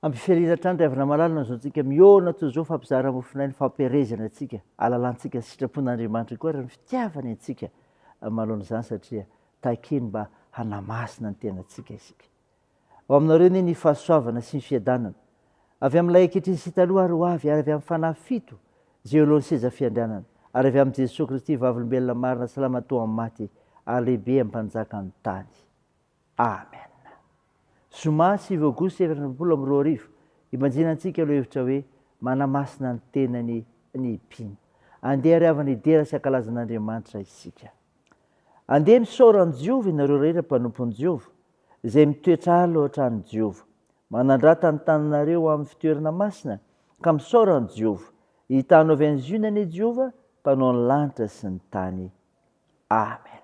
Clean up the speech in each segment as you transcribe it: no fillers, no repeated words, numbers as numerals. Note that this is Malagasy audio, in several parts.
Ampifaliana hatrany ry havana malala no azontsika mihaona toy izao fampizara mofonay ny fampiherezana antsika, alalantsika ny sitrapon'Andriamanitra koa ary ny fitiavany antsika manoloana izany satria takiny mba hanamasina ny tenantsika isika. Ao aminareo anie ny fahasoavana sy ny fiadanana avy amin'ilay ankehitriny sy taloha ary ho avy ary avy amin'ny Fanahy fito izay eo alohan'ny seza fiandrianana ary avy amin'i Jesoa Kristy vavolombelona marina salama toa amin'ny maty ary lehibe amin'ny mpanjakan'ny tany. Amen. Zoma 9 aogositra 2024, Ibanjina antsika aloha hevitra hoe manamasina ny tenany ny mpino. Andeha ary havana hidera sy hankalaza an'Andriamanitra isika. Andeha misaora an'i Jehovah ianareo rehetra mpanompon'i Jehovah, izay mitoetra alo hatrany Jehovah. Manandrata ny tananareo amin'ny fitoerana masina, ka misaora an'i Jehovah. Hitanao avy any Ziona anie Jehovah, Mpanao ny lanitra sy ny tany. Amen.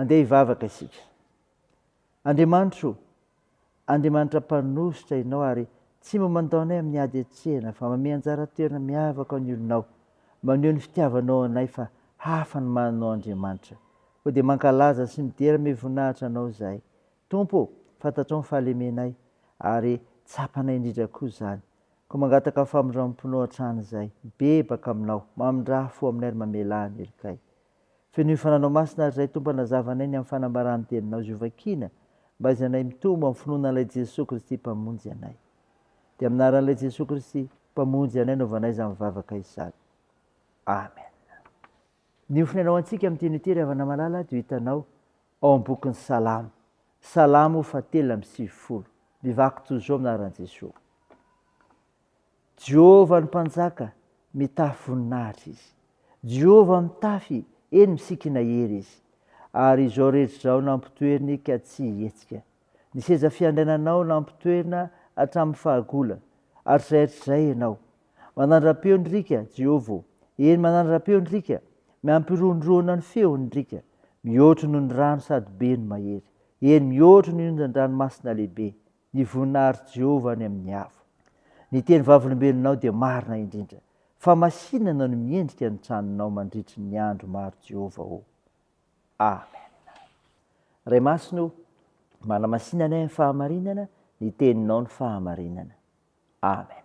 Andeha hivavaka isika. Andriamanitro o, Andriamanitra mpanositra Ianao ary tsy mba mandao anay amin'ny ady atrehina fa manome anjara toerana miavaka ho an'ny olonao, maneho ny fitiavanao anay fa hafa ny mananao Andriamanitra. Koa dia mankalaza sy midera ame voninahitra Anao izahay. Tompo ô, fantatrao ny fahalemenay ary tsapanay indrindra koa izany. Koa mangataka famindram-ponao hatrany izahay. Mibebaka Aminao, mamindrà fo aminay ary mamelà ny helokay. Fenoy Fananao Masina ary izahay Tompo hanazava anay ny amin'ny fanambaran'ny Teninao izay hovakiana mba haizanay mitombo amin'ny finoana an'ilay Jesoa Kristy Mpamonjy anay. Dia amin'ny anaran'ilay Jesoa Kristy Mpamonjy anay anaovanay izany vavaka izany. Amen. Ny hofonenao antsika amin'ity anio ity ry havana malala dia ho hitanao ao amin'ny bokin'ny Salamo. Salamo fahatelo amby sivifolo. Mivaky toy izao amin'ny anaran'i Jesoa. Jehovah no Mpanjaka, mitafy voninahitra Izy. Jehovah mitafy, eny misikina hery Izy. Ary izao rehetra izao nampitoeriny ka tsy hihetsika. Ny seza fiandriananao nampitoerina hatramin'ny fahagola, hatrizay hatrizay Ianao. Manandra-peo ny riaka, Jehovah ô, eny manandra-peo ny riaka, miampirohondrohona ny feony ny riaka, mihoatra noho ny rano sady be no mahery, eny mihoatra noho ny onjan-dranomasina lehibe, ny voninahitr'i Jehovah any amin'ny avo. Ny teny vavolombelonao dia marina indrindra, famasinana no miendrika ny tranonao mandritry ny andro maro Jehovah ô. Amen. Ray Masina ô, manamasina anay amin'ny fahamarinana, ny teninao no fahamarinana. Amen.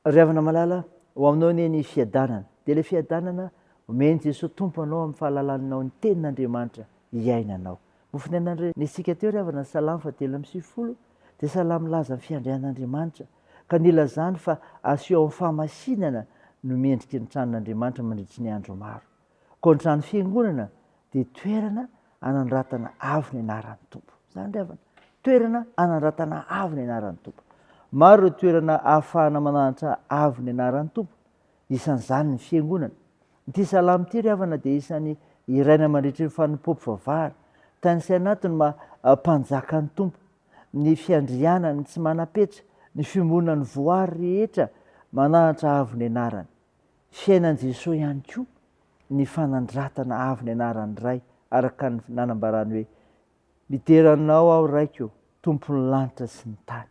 Ry havana malala, ho aminao anie ny fiadanana. Dia ilay fiadanana omen'i Jesoa Tompo anao amin'ny fahalalanao ny tenin'Andriamanitra hiainanao. Mofon'aina nandrenesika teo ry havana ny Salamo fahatelo amby 90 dia salamo milaza ny fiandrianan'Andriamanitra ka nilazany fa aseho amin'ny fahamasinana no mendriky ny tranon'Andriamanitra mandritry ny andro maro. Koa ny trano fiangonana dia toerana anandratana avo ny anaran'ny Tompo. Izany ry havana. Toerana anandratana avo ny anaran'ny Tompo. Maro ireo toerana ahafahana mananatra avo ny anaran'ny Tompo. Isan'izany ny fiangonana. Ity salamo ity ry havana dia isan'ny hiraina mandritry ny fanompoam-pivavahana. Tanisaina ato ny maha mpanjaka ny Tompo, ny fiandrianany tsy manam-petra, ny fiombonan'ny voary rehetra mananatra avo ny anarany. Fiainan'i Jesoa ihany koa ny fanandratana avo ny anaran'ny Ray araka ny nanambarany hoe, Midera Anao aho Raiko, Tompon'ny lanitra sy ny tany.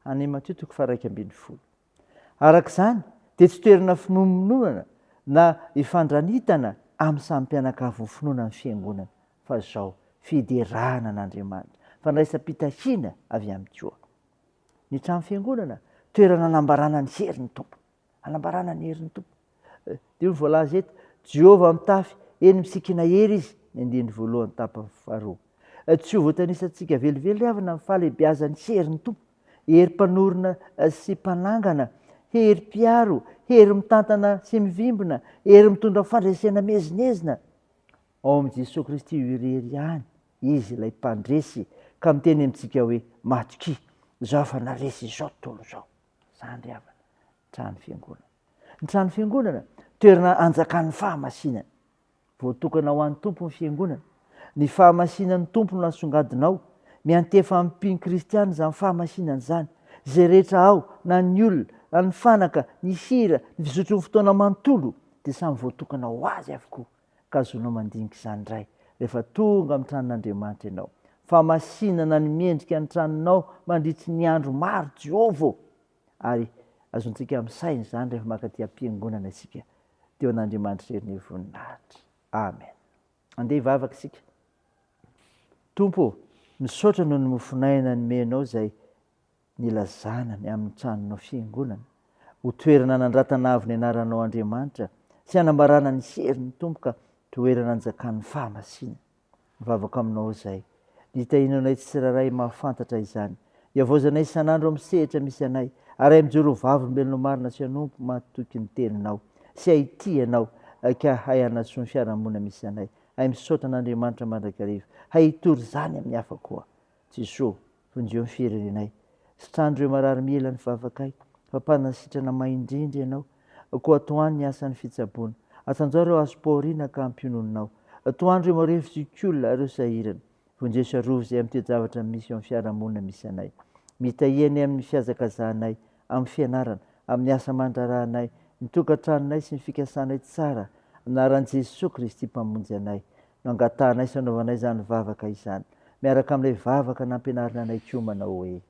Any Matio toko faha-11. Araka izany dia tsy toerana finoanoana na ifandranitana amin'ny samy mpianakavin'ny finoana ny Fiangonana fa izao fiderana an'Andriamanitra, fandraisam-pitahiana avy aminy koa. Ny trano fiangonana, toerana anambarana ny herin'ny Tompo. Anambarana ny herin'ny Tompo. Dia ny voalaza eto, Jehovah mitafy, eny misikina hery izy, ny andininy voalohany tapany faharoa. Tsy ho voatanisantsika velively ry havana ny fahalehibiazan'ny herin'ny Tompo. Hery mpanorina sy mpanangana, hery mpiaro, hery mitantana sy mivimbina, hery mitondra fandresena miezinezina. Ao amin'i Jesoa Kristy irery ihany, Izy ilay mpandresy ka miteny amintsika hoe, Matokia, izaho efa naresy izao tontolo izao. Izany ry havana, trano fiangonana. Ny trano fiangonana, toerana anjakan'ny fahamasinana. Voatokana ho an'ny Tompo ny fiangonana. Ny fahamasinan'ny Tompo no asongadina ao. Miantefa amin'ny mpino kristiana izany fahamasinana izany. Izay rehetra ao, na ny olona, na ny fanaka, ny hira, ny fizotry ny fotoana manontolo, dia samy voatokana ho azy avokoa. Ka azonao mandinika izany indray rehefa tonga amin'ny tranon'Andriamanitra ianao. Fahamasinana ny mendrika ny tranonao mandritry ny andro maro, Jehovah ô! Ary azontsika misaina izany rehefa mankaty am-piangonana isika. Dia ho an'Andriamanitra irery ny voninahitra. Amen. Andeha hivavaka isika. Tompo ô, misaotra noho ny mofon'aina nomenao izay nilazana ny amin'ny tranonao fiangonana, ho toerana anandratana avo ny anaranao Andriamanitra sy hanambarana ny herin'ny Tompo ka toerana anjakan'ny fahamasinana. Mivavaka aminao izahay. Ny hitahianao anay tsirairay mahafantatra izany. Ihavaozanay isan'andro amin'ny sehatra misy anay, ary hay mijoro ho vavolombelonao marina sy hanompo mahatoky ny teninao, sy hay tia anao, ka hay hanasoa ny fiarahamonina misy anay. Hay misaotra an'Andriamanitra mandrakariva. Hay hitory izany amin'ny hafa koa. Jesoa, vonjeo ny firenenay. Sitrano ireo marary mila ny vavakay, fa mpanasitrana mahay indrindra Ianao. Koa tohano ny asan'ny fitsaboana. Atanjao ireo azom-pahoriana ka ampionononao. Tohano ireo marefo zokiolona, ireo sahirana. Vonjeo sy arovy izay amin'ny toe-javatra misy eo amin'ny fiarahamonina misy anay. Mitahia anay amin'ny fihazakazahanay, amin'ny fianarana, amin'ny asa aman-draharahanay, ny tokantranonay sy ny fikasanay tsara, amin'ny anaran'i Jesoa Kristy Mpamonjy anay. No angatahanay sy anaovanay izany vavaka izany, miaraka amin'ilay vavaka nampianarina anay koa manao hoe,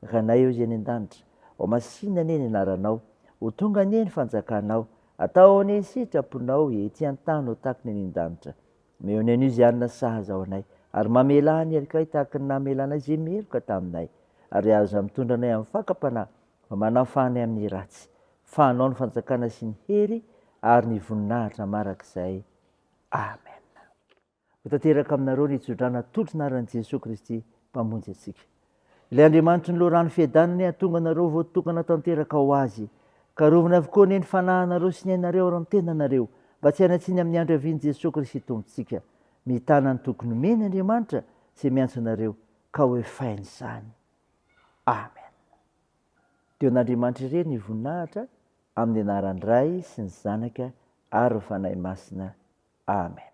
Ranay eo izay any an-danitra, ho masina anie ny anaranao, ho tonga anie ny fanjakanao, atao anie ny sitraponao ety an-tany ho tahaka ny any an-danitra. Omeo anay anio izay hanina sahaza ho anay, ary mamelà ny helokay tahaka ny namelanay izay meloka taminay, ary aza mitondra anay amin'ny fakam-panahy, fa manafaha anay amin'ny ratsy. Fa anao ny fanjakana sy ny hery ary ny voninahitra marak'izay. Amen. Ho tanteraka aminareo ny tsodrano atolotry ny anaran'i Jesoa Kristy Mpamonjy antsika. Ilay Andriamanitry ny loharano fiadanana anie hahatonga anareo voatokana tanteraka ho Azy. Ka arovany avokoa anie ny fanahinareo sy ny ainareo ary ny tenanareo, mba tsy hanan-tsiny amin'ny andro hiavian'i Jesoa Kristy Tompontsika. Mitana ny toky nomeny Andriamanitra izay miantso anareo, ka ho efainy izany. Amen. Dia ho an'Andriamanitra irery ny voninahitra, amin'ny anaran'ny Ray sy ny Zanaka. ary ny Fanahy Masina. Amen.